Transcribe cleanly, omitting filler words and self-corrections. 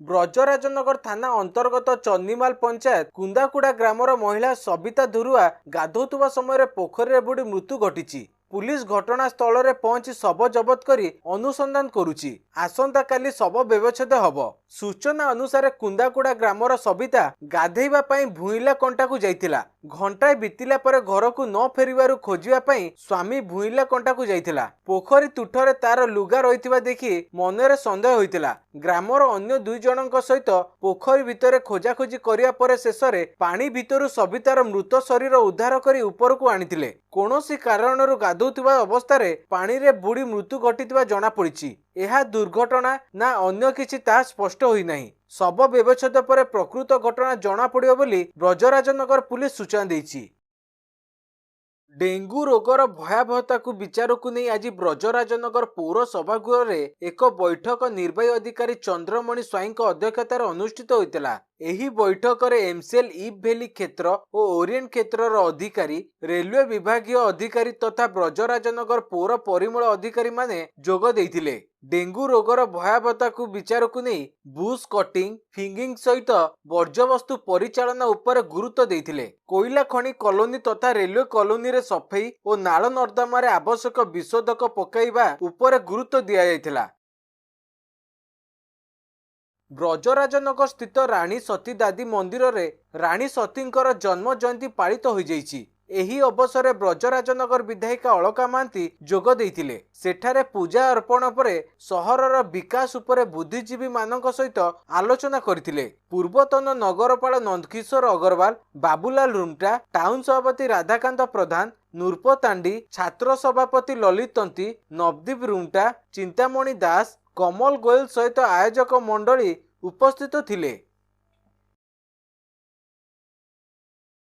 ବ୍ରଜରାଜନଗର ଥାନା ଅନ୍ତର୍ଗତ ଚନ୍ଦିମାଲ ପଞ୍ଚାୟତ କୁନ୍ଦାକୁଡା ଗ୍ରାମର ମହିଳା ସବିତା ଧୁରୁଆ ଗାଧୋଉଥିବା ସମୟରେ ପୋଖରୀରେ ବୁଡ଼ି ମୃତ୍ୟୁ ଘଟିଛି। ପୁଲିସ ଘଟଣାସ୍ଥଳରେ ପହଞ୍ଚି ଶବ ଜବତ କରି ଅନୁସନ୍ଧାନ କରୁଛି। ଆସନ୍ତାକାଲି ଶବ ବ୍ୟବଚ୍ଛେଦ ହେବ। ସୂଚନା ଅନୁସାରେ କୁନ୍ଦାକୁଡା ଗ୍ରାମର ସବିତା ଗାଧେଇବା ପାଇଁ ଭୁଇଁଲା କଣ୍ଟାକୁ ଯାଇଥିଲା। ଘଣ୍ଟାଏ ବିତିଲା ପରେ ଘରକୁ ନ ଫେରିବାରୁ ଖୋଜିବା ପାଇଁ ସ୍ୱାମୀ ଭୁଇଁଲା କଣ୍ଟାକୁ ଯାଇଥିଲା। ପୋଖରୀ ତୁଠରେ ତାର ଲୁଗା ରହିଥିବା ଦେଖି ମନରେ ସନ୍ଦେହ ହୋଇଥିଲା। ଗ୍ରାମର ଅନ୍ୟ 2 ଜଣଙ୍କ ସହିତ ପୋଖରୀ ଭିତରେ ଖୋଜାଖୋଜି କରିବା ପରେ ଶେଷରେ ପାଣି ଭିତରୁ ସବିତାର ମୃତ ଶରୀର ଉଦ୍ଧାର କରି ଉପରକୁ ଆଣିଥିଲେ। କୌଣସି କାରଣରୁ ଗାଧୋଉଥିବା ଅବସ୍ଥାରେ ପାଣିରେ ବୁଡ଼ି ମୃତ୍ୟୁ ଘଟିଥିବା ଜଣାପଡ଼ିଛି। ଏହା ଦୁର୍ଘଟଣା ନା ଅନ୍ୟ କିଛି ତାହା ସ୍ପଷ୍ଟ ହୋଇନାହିଁ। ଶବ ବ୍ୟବଚ୍ଛେଦ ପରେ ପ୍ରକୃତ ଘଟଣା ଜଣାପଡ଼ିବ ବୋଲି ବ୍ରଜରାଜନଗର ପୁଲିସ ସୂଚନା ଦେଇଛି। ଡେଙ୍ଗୁ ରୋଗର ଭୟାବହତାକୁ ବିଚାରକୁ ନେଇ ଆଜି ବ୍ରଜରାଜନଗର ପୌର ସଭାଗୃହରେ ଏକ ବୈଠକ ନିର୍ବାହୀ ଅଧିକାରୀ ଚନ୍ଦ୍ରମଣି ସ୍ୱାଇଁଙ୍କ ଅଧ୍ୟକ୍ଷତାରେ ଅନୁଷ୍ଠିତ ହୋଇଥିଲା। ଏହି ବୈଠକରେ ଏମସିଏଲ ଇବ୍ ଭ୍ୟାଲି କ୍ଷେତ୍ର ଓ ଓରିଏଣ୍ଟ କ୍ଷେତ୍ରର ଅଧିକାରୀ, ରେଲୱେ ବିଭାଗୀୟ ଅଧିକାରୀ ତଥା ବ୍ରଜରାଜନଗର ପୌର ପରିମଳ ଅଧିକାରୀମାନେ ଯୋଗ ଦେଇଥିଲେ। ଡେଙ୍ଗୁ ରୋଗର ଭୟାବହତାକୁ ବିଚାରକୁ ନେଇ ବୁଶ୍ କଟିଂ, ଫିଙ୍ଗିଂ ସହିତ ବର୍ଜ୍ୟବସ୍ତୁ ପରିଚାଳନା ଉପରେ ଗୁରୁତ୍ୱ ଦେଇଥିଲେ। କୋଇଲା ଖଣି କଲୋନୀ ତଥା ରେଲୱେ କଲୋନୀରେ ସଫେଇ ଓ ନାଳ ନର୍ଦ୍ଦମାରେ ଆବଶ୍ୟକ ବିଶୋଧକ ପକାଇବା ଉପରେ ଗୁରୁତ୍ୱ ଦିଆଯାଇଥିଲା। ବ୍ରଜରାଜନଗର ସ୍ଥିତ ରାଣୀ ସତୀ ଦାଦି ମନ୍ଦିରରେ ରାଣୀ ସତୀଙ୍କର ଜନ୍ମ ଜୟନ୍ତୀ ପାଳିତ ହୋଇଯାଇଛି। ଏହି ଅବସରରେ ବ୍ରଜରାଜନଗର ବିଧାୟିକା ଅଳକା ମହାନ୍ତି ଯୋଗ ଦେଇଥିଲେ। ସେଠାରେ ପୂଜା ଅର୍ପଣ ପରେ ସହରର ବିକାଶ ଉପରେ ବୁଦ୍ଧିଜୀବୀମାନଙ୍କ ସହିତ ଆଲୋଚନା କରିଥିଲେ। ପୂର୍ବତନ ନଗରପାଳ ନନ୍ଦକିଶୋର ଅଗରୱାଲ, ବାବୁଲାଲ ରୁମଟା, ଟାଉନ ସଭାପତି ରାଧାକାନ୍ତ ପ୍ରଧାନ, ନୃପ ତାଣ୍ଡି, ଛାତ୍ର ସଭାପତି ଲଲିତ ତନ୍ତି, ନବଦୀପ ରୁମଟା, ଚିନ୍ତାମଣି ଦାସ, କମଲ ଗୋଏଲ ସହିତ ଆୟୋଜକ ମଣ୍ଡଳୀ ଉପସ୍ଥିତ ଥିଲେ।